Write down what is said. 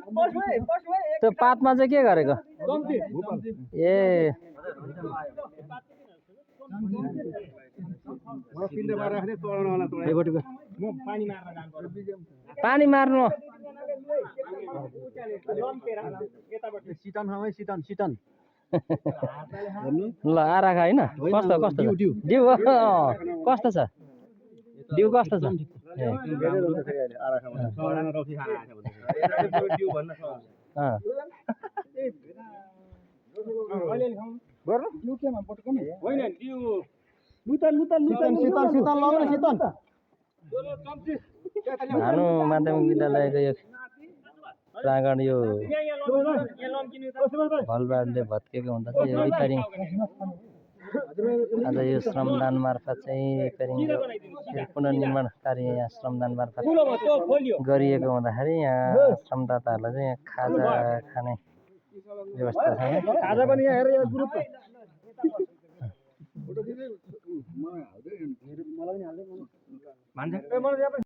त्यो पातमा चाहिँ के गरेको ए पानी मार्नु ल आराखा होइन कस्तो कस्तो डिउ कस्तो छ डिउ कस्तो छ भानु माध्यमिक विद्यालयको यो प्राङ्गण यो भलबाडले भत्केको हुँदा चाहिँ यो रिपेयरिङ आज यो श्रमदान मार्फत चाहिँ रिपेयरिङ पुनर्निर्माण कार्य यहाँ श्रमदान मार्फत गरिएको हुँदाखेरि यहाँ श्रमदाताहरूलाई चाहिँ खाजा खाने व्यवस्था छ।